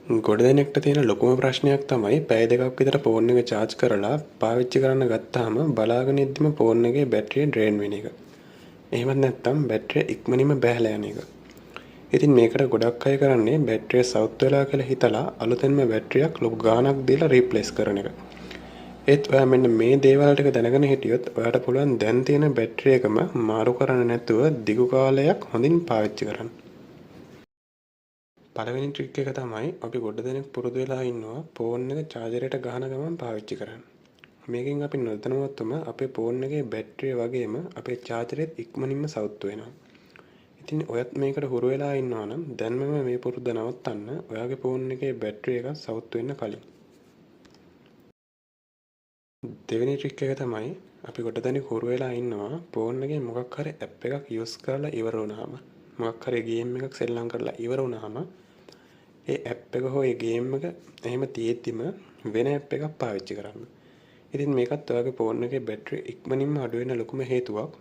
ගොඩ දෙනෙක්ට තියෙන ලොකුම ප්‍රශ්නයක් තමයි පැය දෙකක් විතර ෆෝන් එක චාර්ජ් කරලා පාවිච්චි කරන්න ගත්තාම බලාගෙන ඉද්දිම ෆෝන් එකේ බැටරිය ඩ්‍රේන් වෙන එක. එහෙමත් නැත්නම් බැටරිය ඉක්මනින්ම බැහැලා යන එක. ඉතින් මේකට ගොඩක් අය කරන්නේ බැටරිය සවුත් වෙලා කියලා හිතලා අලුතෙන්ම බැටරියක් ලොකු ගාණක් දීලා රීප්ලේස් කරන එක. ඒත් ඔයා මෙන්න මේ දේවල් ටික දැනගෙන හිටියොත් ඔයාට පුළුවන් දැන් තියෙන බැටරි එකම මාරු කරන්න නැතුව දිගු කාලයක් හොඳින් පාවිච්චි කරන්න. පළවෙනි ට්‍රික් එක තමයි අපි ගොඩ දෙනෙක් පුරුදු වෙලා ඉන්නවා ෆෝන් එක චාර්ජරයට ගහන ගමන් පාවිච්චි කරන්න. මේකෙන් අපි නොදැනුවත්වම අපේ ෆෝන් එකේ බැටරිය වගේම අපේ චාර්ජරෙත් ඉක්මනින්ම සවුත් වෙනවා. ඉතින් ඔයත් මේකට හුරු වෙලා ඉන්නවා නම් දැන්මම මේ පුරුද්ද නවත්තන්න ඔයාගේ ෆෝන් එකේ බැටරි එක සවුත් වෙන්න කලින්. දෙවෙනි ට්‍රික් එක තමයි අපි ගොඩ දෙනෙක් හුරු වෙලා ඉන්නවා ෆෝන් එකේ මොකක් හරි ඇප් එකක් යූස් කරලා ඉවර වුණාම මොකක් හරි ගේම් එකක් සෙල්ලම් කරලා ඉවර වුණාම ඒ ඇප් එක හෝ ඒ ගේම් එක එහෙම තියෙද්දිම වෙන ඇප් එකක් පාවිච්චි කරන්න. ඉතින් මේකත් ඔයාගේ ෆෝන් එකේ බැටරි ඉක්මනින්ම අඩු වෙන ලොකුම හේතුවක්.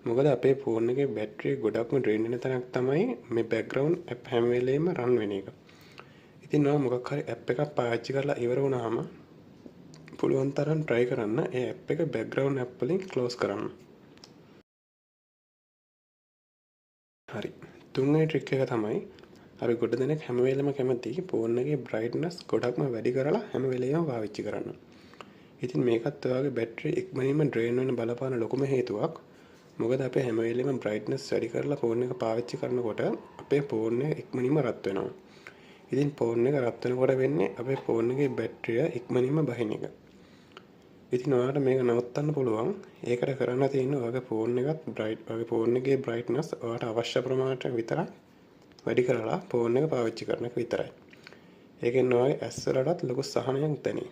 මොකද අපේ ෆෝන් එකේ බැටරිය ගොඩක්ම ඩ්‍රේන් වෙන තැනක් තමයි මේ බෑග්ග්‍රවුන්ඩ් ඇප් හැම වෙලේම රන් වෙන එක. ඉතින් ඔයා මොකක් හරි ඇප් එකක් පාවිච්චි කරලා ඉවර වුණාම පුළුවන් තරම් try කරන්න ඒ ඇප් එක බෑග්ග්‍රවුන්ඩ් ඇප් වලින් ක්ලෝස් කරන්න. හරි. තුන්වෙනි ට්‍රික් එක තමයි අපි ගොඩ දෙනෙක් හැම වෙලෙම කැමති ෆෝන් එකේ බ්‍රයිට්නස් ගොඩක්ම වැඩි කරලා හැම වෙලේම පාවිච්චි කරන්න. ඉතින් මේකත් ඔයාගේ බැටරි ඉක්මනින්ම ඩ්‍රේන් වෙන බලපාන ලොකුම හේතුවක්. මොකද අපි හැම වෙලේම බ්‍රයිට්නස් වැඩි කරලා ෆෝන් එක පාවිච්චි කරනකොට අපේ ෆෝන් එක ඉක්මනින්ම රත් වෙනවා. ඉතින් ෆෝන් එක රත් වෙනකොට වෙන්නේ අපේ ෆෝන් එකේ බැටරිය ඉක්මනින්ම බහින එක. ඉතින් ඔයාලට මේක නවත්තන්න පුළුවන්. ඒකට කරන්න තියෙන්නේ ඔයාගේ ෆෝන් එකත් බ්‍රයිට් ඔයාගේ ෆෝන් එකේ බ්‍රයිට්නස් ඔයාට අවශ්‍ය ප්‍රමාණයට විතරක් වැඩි කරලා ෆෝන් එක පාවිච්චි කරන එක විතරයි. ඒකෙන් ඔයාගේ ඇස් වලටත් ලොකු සහනයක් දැනේ.